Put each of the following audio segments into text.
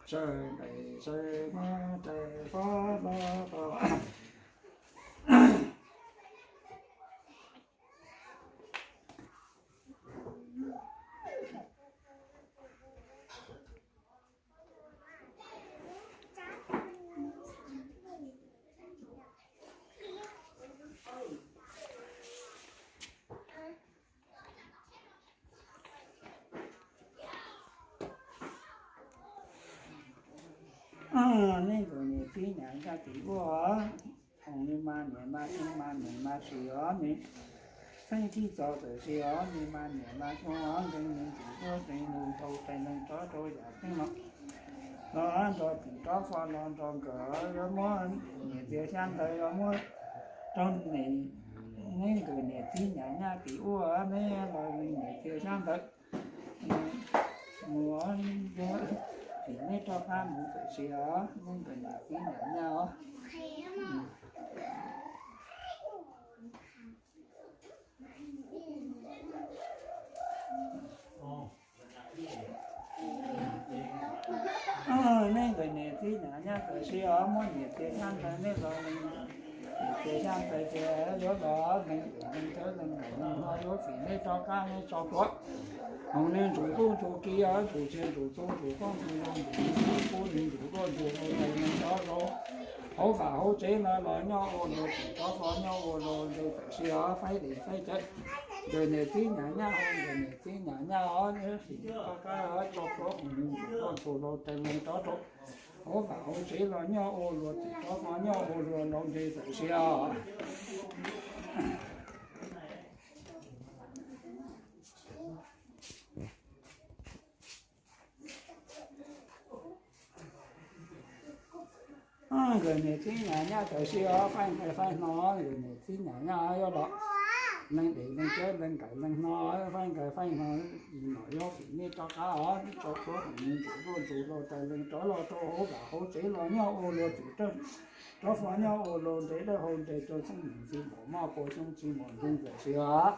Sawv daws sawv muab rais fob hlo rau. Nej nkawd niam txiv nyav nyaj tim ub, hos nej mas niam mas xyoo mas niam mas sim os, nej xeeb txij txos tawm sim os, nej mas niam mas xyoo os, nkees nkees tus tuab tsees lug tau tais neeg rov rau yam tseeb no los nrog tim rov fo los nrog nkawd yuav muab niam txiv xyab ntawv yuav muab rau nej, nej nkawd niam txiv nyav nyaj tim ub, nej los lees niam txiv xyab ntawv mus, tim nej rov qab mus tawm sim os, nej nkawd niam txiv nyav nyaj os. Nej nkawd niam txiv nyav nyaj tawm sim os, muab niam txiv xyab ntawv nej los lees niam txiv xyab ntawv ces yuav los lees, lees cawv lees nkaim lees hno yuav fim nej rov qab nej tso plhuav. Hos nej ntsuj tub ntsuj kiv, ntsuj tsiaj ntsuj txhu, ntsuj koob ntsuj loo, ntsuj nyiaj ntsuj kub, ntsuj duab ntsuj hlauv, ntsuj neeg rov rau hauv vaj hauv tsev no los nyob ua luag txim rov fo nyob ua luag nqe tawm sim os, faib dej faib cawv. Nkawd niam txiv nyav nyaj, nkawd niam txiv nyav nyaj os, fim nej rov qab tso plhuav, ntsuj koob ntsuj loo, ntsuj neeg rov rau hauv vaj hauv tsev los nyob ua luag txim rov fo nyob ua luag nqe tawm sim os. Nkawd niam txiv nyav nyaj tawm sim os, faib nqaim faib hno, nkawd niam txiv nyav nyaj yuav los lees dej lees cawv lees nkaim lees hno, faib nqaim faib hno, nom yuav fim nej rov qab os, tso plhuav, ntsuj duab ntsuj hlauv, ntsuj neeg rov los rau hauv vaj hauv tsev los nyob ua luag txim rov fo nyob ua luag nqe dawb hau nqe rau txheeb niam txiv npaum moj puas xyoo tsis muaj nkees tawm sim os.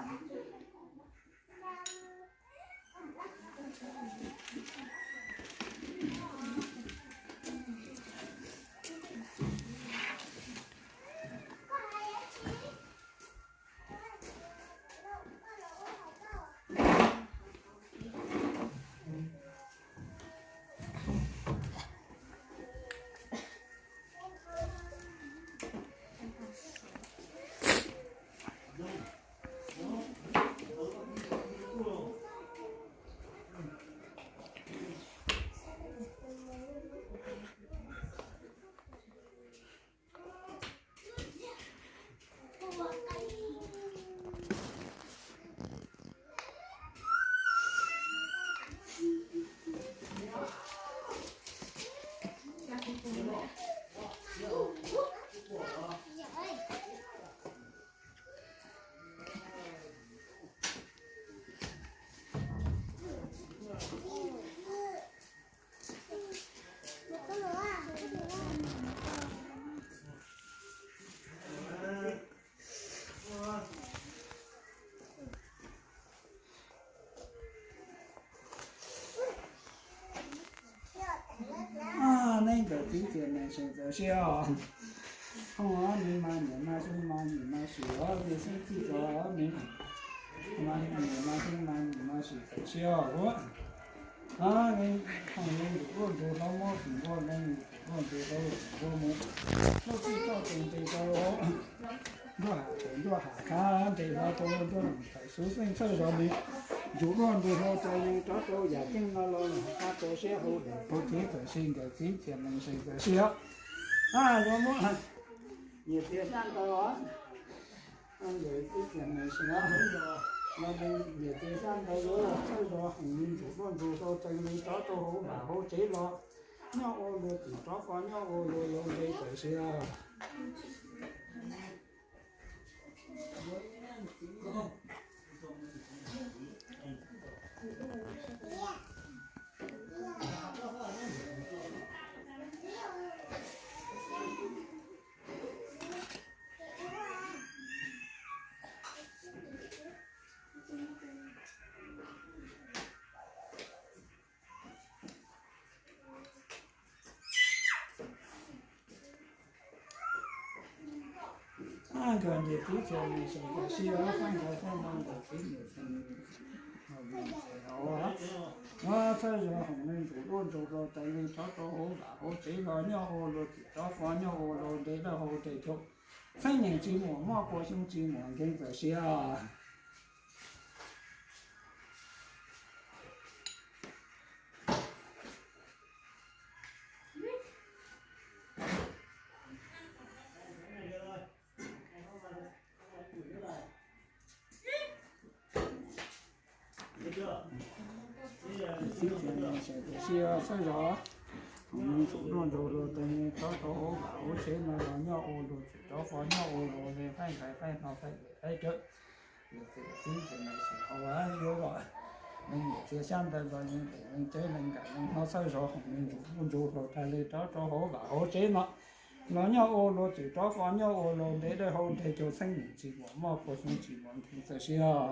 Nej nkawd txiv txiam nees seem txawm siab os. Hos nej mas niam mas xyoo mas niam mas sim os, nej xeeb txij txos os, nej mas niam mas xyoo mas niam mas sim txawm siab os. Hos nej ntsuj duab ntsuj hlauv muab tus npua lees, tus npua ntsuj hlauv tus npua mus, muab txij txoj tes ntes rau nruab hav, nruab hav qab ntes hlo rau nruab thaum xub xeej txhawj zog li. Ntsuj duab ntsuj hlauv tau lees rov rau yam ceeb no los qab rau siab hauv daim paug kev txawm sis nkawd txiv txiam nees seem txawm siab os. Yuav muab niam txiv xyab ntawv os. Nkawd txiv txiam nees seem os, los niam txiv xyab ntawv yuav txhawj zog heev li, ntsuj duab ntsuj hlauv tau lees rov rau hauv vaj hauv tsev los nyob ua luag txim rov fo nyob ua luag laus nqe txawm siab os. Nkawd niam txiv txhia me ntsis nkawd sib faib nkawd faib no nkawd txiv niam txhia me ntsis hauv, no txhawb zog hoom me ntsis duaj ntsaug rau taws li rov rau hauv vaj hauv tsev los nyob ua luag txwm rov qab nyob ua luag ntev dawb hau ntev caum, txheeb nees tsis muaj mob, pua xyoob tsis muaj nkees txawm siav. Txhawb zog hoom me ntsis duaj ntsaug rau taws li rov rau hauv vaj hauv tsev no los nyob ua luag txwm rov qab nyob ua luag ntev faib nkawd faib no faib lwm faib cawv, luag txwm txib txhia me ntsis hauv yuav los, leej niam txiv xyab ntawv los leej teb leej nkawm leej hlob txhawb zog hoom me ntsis duaj ntsaug rau taws li rov rau hauv vaj hauv tsev no los nyob ua luag txwm rov qab nyob ua luag ntev dawb hau ntev caum, txheeb nees tsis muaj mob, pua xyoob tsis muaj nkees txawm siav.